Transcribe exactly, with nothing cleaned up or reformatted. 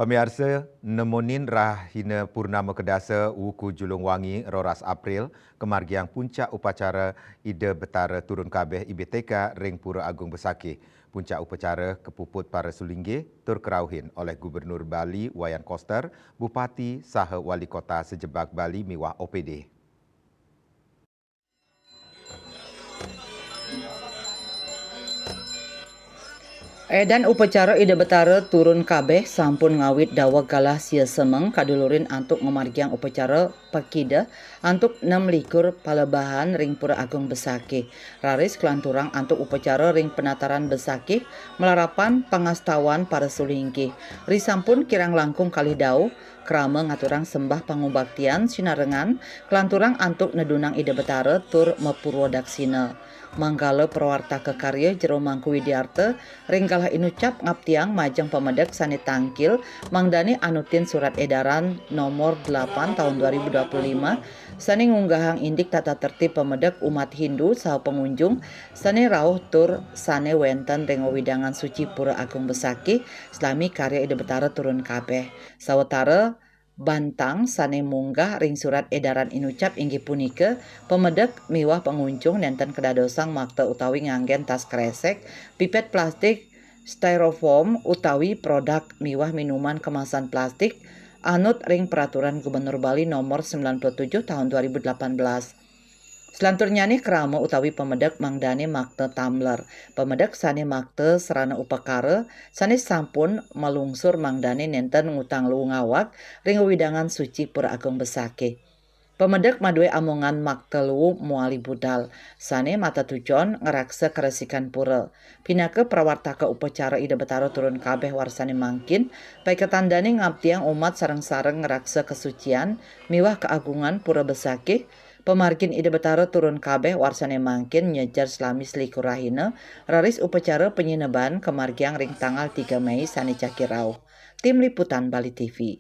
Pamiarsa, nemonin rahina Purnama Kedasa wuku Julung Wangi roras April, kamargiang puncak upacara Ida Betara Turun Kabeh I B T K ring Pura Agung Besakih. Puncak upacara kapuput para sulinggih tur karauhin olih Gubernur Bali Wayan Koster, Bupati saha Wali Kota sajebag Bali miwah O P D. Edan upacara Ida Betara Turun Kabeh sampun ngawit daweg galah sia semeng kadulurin antuk ngamargiang upacara pakida antuk nem likur palebahan ring Pura Agung Besakih. Raris kalanturang antuk upacara ring penataran Besakih malarapan pangastawan para sulinggih. Risampun kirang langkung kalih dauh, krama ngaturang sembah pangubaktian sinarengan kalanturang antuk nedunang Ida Betara tur mapurwa daksina. Manggala prawartaka karya Jero Mangku Widiarta ring galah inucap ngaptiang majeng pamedek sane tangkil mangdane anutin surat edaran nomor delapan tahun dua ribu dua puluh lima sane ngunggahang indik tata tertib pamedek umat Hindu saha pangunjung sane rauh tur sane wenten ring wewidangan suci Pura Agung Besakih, salami karya Ida Betara Turun Kabeh. Sawatara bantang sane munggah ring surat edaran inucap inggih punika, pamedek miwah pangunjung nenten kadadosang makta utawi nganggen tas kresek, pipet plastik, styrofoam utawi produk miwah minuman kemasan plastik, anut ring Peraturan Gubernur Bali Nomor sembilan puluh tujuh Tahun dua ribu delapan belas. Selanturnyane krama utawi pamedek mangdane makta tumbler. Pamedek sane makta sarana upakara sane sampun malungsur mangdane nenten ngutang luung awak ring wewidangan suci Pura Agung Besakih. Pamedek madue amongan makta luung mawali budal, sane matetujon ngraksa karesikan pura. Pinaka prawartaka upacara Ida Betara Turun Kabeh warsane mangkin, paiketan dane ngaptiang umat sareng-sareng ngraksa kasucian miwah kaagungan Pura Besakih. Pamargin Ida Betara Turun Kabeh warsane mangkin nyejer salami selikur rahina, raris upacara panyineban kamargiang ring tanggal tiga Mei sane jagi rauh. Tim Liputan Bali T V.